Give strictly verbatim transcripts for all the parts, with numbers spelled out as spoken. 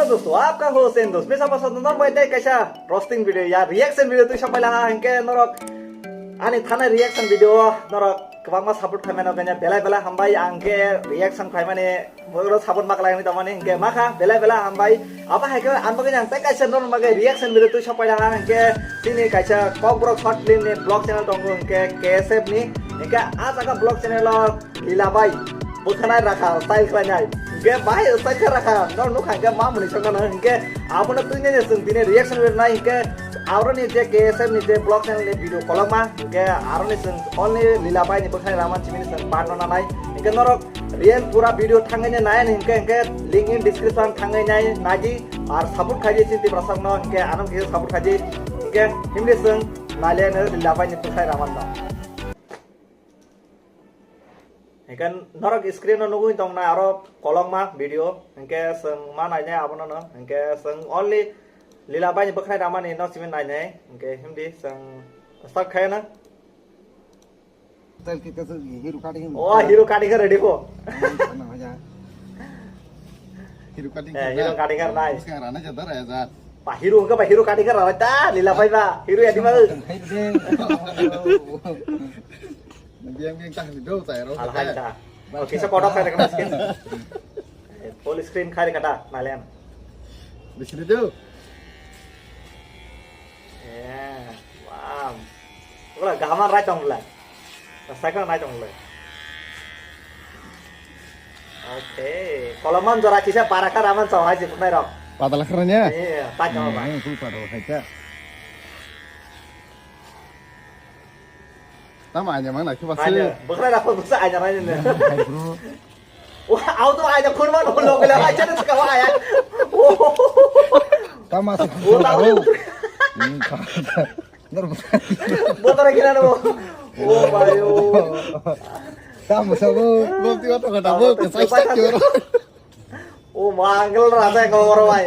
Dosto, aapka host and dost, mesa pasand norok bai tei kaisa roasting video ya reaction video twi sapai laha hinkhe norok ani thana reaction video o norok kwbangma support khaimano kanya belai belai hambai ang khe reaction khaimani borok support ma khlaimani tongmani hinkhe makha belai belai hambai abo hai khe ang bagwi ang tei kaisa norok bagwi reaction video twi sapai laha hinkhe chini kaisa Kokborok short film ni vlog channel tongo hinkhe K S F ni hinkhe ah jaga vlog channel o Lila bai, bwkhanai rakha, style khlainai. Hinkhe bahai style khe rakha, no nukha hinkhe ma mwnwi songkha no hinkhe abono twi nai chwng tini reaction rwnai hinkhe aroni je K S F ni je vlog channel ni video kolokma hinkhe aroni chwng only Lila bai ni bwkhanai raman chimini chwng part no nanai. Hinkhe norok real pura video thangwi nai nai hinkhe hinkhe link in description thangwi nai naidi ar support khaidi chini Tiprasok no hinkhe ano khe support khaidi hinkhe himdi chwng naile no Lila bai ni bwkhanai raman no. Hinkhe norok screen o nugwi tongna aro kolokma video, hinkhe chwng ma nainai abono no, hinkhe chwng only Lila bai ni bwkhanai ramani no simi nainai, hinkhe himdi chwng start khaina. Tal khe kaisa hero cutting. Oh, hero cutting ready ko. Sana aja. Hero cutting Eh, hero cutting nai. Sekarang aja dar aja. Pa hero ke pa hero cutting rara ta, Lila bai ba, hero ya di ma. Biang biang tah di do tai ro. Alhamdulillah. Oh, kisa kodok khai rekna skin. Full screen khai rekata, nalian. Di sini do. Eh, wow. Ora gaman rai tong lai. Rasa kan rai tong lai. Oke, koloman jora kisa para kha raman chong hai jipnai rok. Padal khranya? Iya, tak jawab. Hmm, full padal khaita. Tamo aina mang na khiba se. Aina, bwkhra da phone busa aina rai ne. Hai bro. Wa, auto aina khun man holo gela aina ne ska wa aina. Tamo se. Wa, tamo. Hmm, ka. Nor. Botara kina no. Oh, bayo. Tamo se bo. Gomti wa to kata bo. Sai sai kyo. O mangal raja ko oro bai.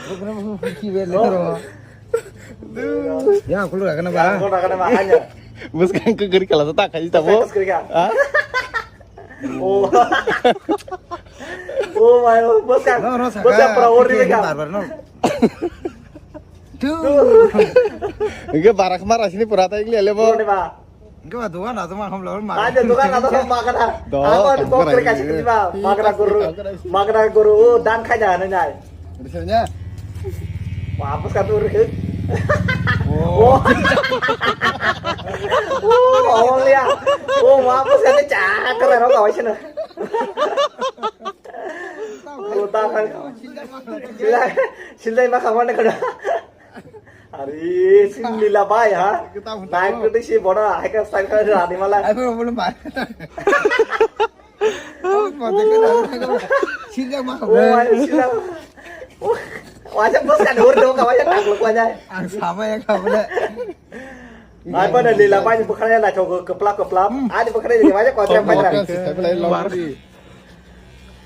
Bukra bu ki be le ro. Ya, aku lu kena ba. Aku lu kena ba hanya. Bus kan ke geri kala tak kaji tabo. Bus kan ke geri kala. Ha? Oh. Oh my, bus kan. No, no, bus kan saka, pura ori ini kan. Bar bar no. Duh. Enggak barak marah sini pura tai geli lebo. Pura ba. Enggak dukan atau mah kamu lawan mah. Ada dukan atau mah makan ah. Doh, apa di kamu pokok keren kasih ini. Terima. Makan guru. Makan guru dan kaya nih nai. Misalnya. Wah, apa satu urut? Oh. Oh, oh ya. Oh, apa satu cakar ya kau sih nah. Oh, tahan. Silai, silai makan mana kau? Ari, si Lila bai ha? Kita pun tahu. Naik ke si bodoh, hai ka style ka rani mala. Aku belum bai. Aku mau dengar. Sila mah. Oh, ayo sila. Wajah bos kan hur dong, kawai tak lu aja. Ang sama ya kamu deh. Apa dah Lila bai bukannya lah cogo keplap keplap. Ada bukannya di mana kau yang banyak.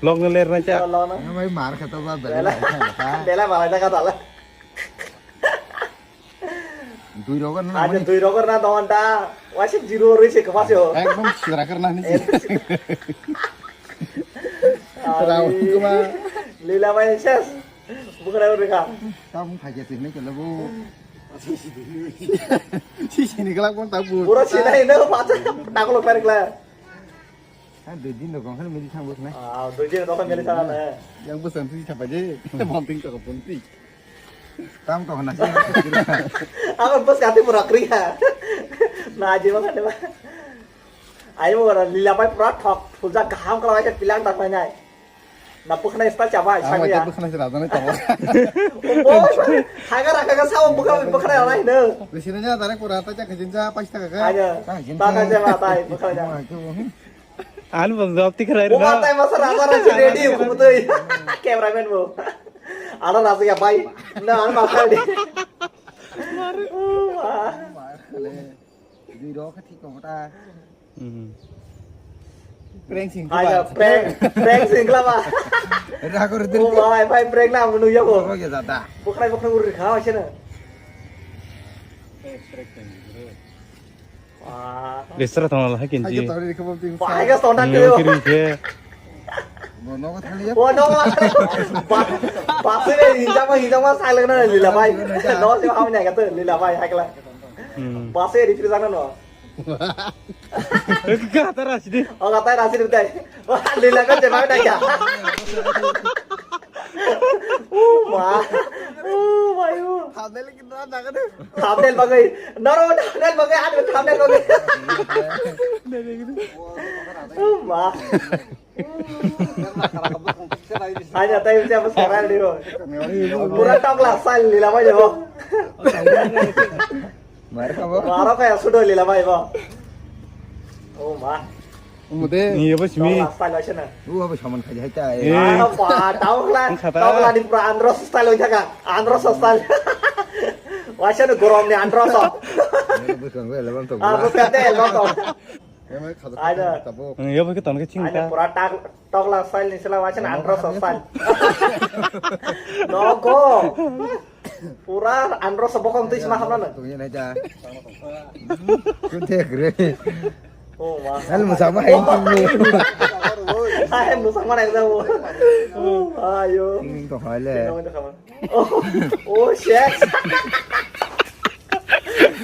Long ler na cha. Long na. Yang bai mar kata ba bela. Bela malah jaga dalam. Dui rogo na. Ada dui rogo na dong ta. Wasit jiru rui se kepas yo. Ekdom sidra kerna ni. Rau kuma. Lila main ses. Bukan rau reka. Kamu kaget ini kalau bu. Sisi ni kelak pun tabu. Pura sini ini baca. Takut lupa rekla. Ah, dui din dok kan mili thang bus nai. Ah, dui din dok kan mili thang nai. Yang bus nanti siapa je? Kita bonting ke bonting. Tam to na. Aku bus kati pura kriya. Na aji makan deh. Ayo ora Lila bai pura thok. Puja kaham kalau aja pilang tak banyak. Na bwkhanai sta chabai. Ang sangya bwkhanai se rajani tongo. Oh, haga raka ga sao bwkhanai bwkhanai rai no. Bisina ja dare pura ta ja khajin ja paista ka. Aja. Ta ka ja ba tai bwkhanai ja. Ani bang jawab tik rai. Uma tai masa raja raja ready ko mutui. Cameraman bo. Ana raja ya bai. Na ana ma khai di. Dui rok khe thik tongo ta. Hmm. Prank sing kla ba. Prank, prank sing kla ba. Rago rudin. Oh, bhai, bhai, prank na munu ya bo. Rago ya dada. Bwkhanai bwkhanai uri kha, aise na. Wah. Lesra tong la hakin ji. Ayo tori khe bom ting. Wah, ayo tonda ke. Kiri ke. Nogo thanglia. O, nogo thanglia. Ba-, base re, hinjama, hinjama, sai lagna, Lila bhai. No, se ham nya kata, Lila bhai, hakla. Hmm. Base re, phir jana no. Kata rasi de. O, kata rasi de, tai. Wah, Lila kan jema dah ya. Oh, ma. Oh, my, oh. Thumbnail kita nak ada. Thumbnail bagai. Noro, thumbnail bagai, ada thumbnail bagai. Oh, ma. Hanya tayo siya mas karal di ko. Pura tok la sal Lila bhai bo. Mar ka bo. Maro kaya sudo Lila bhai bo. Oh, ma. Umude. Iya, bos, mi. Tok la sal aja na. Lu apa saman kaya hai ta. Eh. Ah, pa, tok la. Ang kata. Tok la di pura andro style aja ka. Andro style. Wasa no gorom ni andro so. Ini bos kan gue level tuh. Ah, bos kate, level tuh. Ada. Yang ya pakai tanah kecil. Ada pura tak, tok la style ni sila wasa andro style. Nogo. Pura andro so bokong tu isma hamna. Tuh ini aja. Kunte gre. Oh, ma. Hal musama hai. Hai musama na jabo. Ayo. Ini tuh hale. Oh, oh, shit.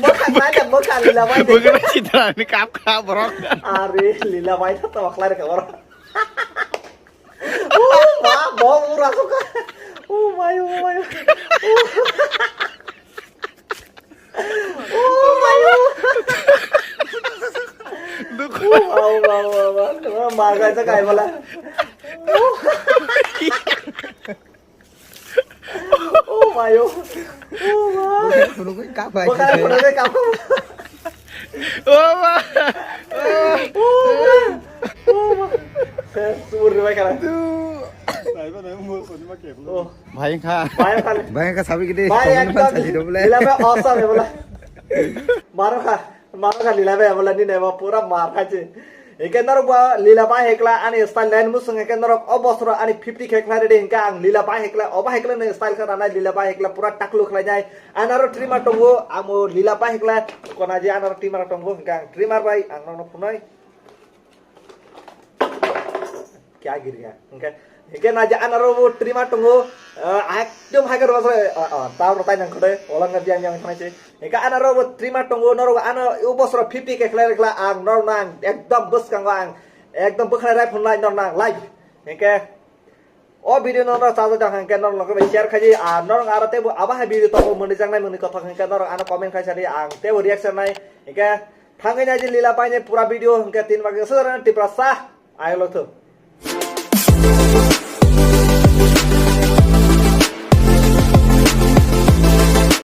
Mokha nai da, mokha Lila bhai. Bukan citra ni kap kap, bro. Are, Lila bhai to tawak lai ka, bro. Oh, ma, bo ura suka. Oh, my, oh, my. Oh, my, oh. Oh, ma, ma, ma, ma. Ma, ma, kai sa kai bala. Oh. Oh, my, oh. Oh, my. Bukan, bukan, bukan, bukan. Oh, ma. Oh, ma. Oh, ma. Saya suruh dia makan. Oh. Bhai kha. Bhai kha. Bhai kha sabi gede. Bhai, ekdom. Lila bhai awesome hai bola. Maro kha. Maro kha Lila bhai, abola nini abo pura mar khachi. Hingke norok bo Lila bhai hekla ani style line musung hingke norok o bosoro ani fifty khe khlai redi hingke ang Lila bhai hekla obo hekla ni style khe ranai Lila bhai hekla pura taklu khlai nai. Anaro trimmer tongo, amo Lila bhai hekla kona je anaro trimmer tongo hingke ang trimmer bai ang nokno phunai. Kya gir gaya? Hingke, hingke naija anaro bo trimmer tongo, ah, ekdom haikhe rwma sore, ah, ah, tao rwtai nang khode, olang ngar yang yang thanai se. Hingke anaro bo trimmer tongo, norok ano u bosoro fifty khe khlai rwkla ang, norok nang ekdom bwskango ang, ekdom bwkhlai rai phunlai norok nang live. Hingke o video norok chajakjak hingke norok loge bai share khaidi, ah, norok aro teibo abo hai video tongo mwnwi jaknai mwnwi kothok hingke norok ano comment khai sadi ang teibo reaction nai. Hingke thangwi naidi Lila bhai ni pura video hingke tin bagwi swrwng Tiprasa ayok lok thung.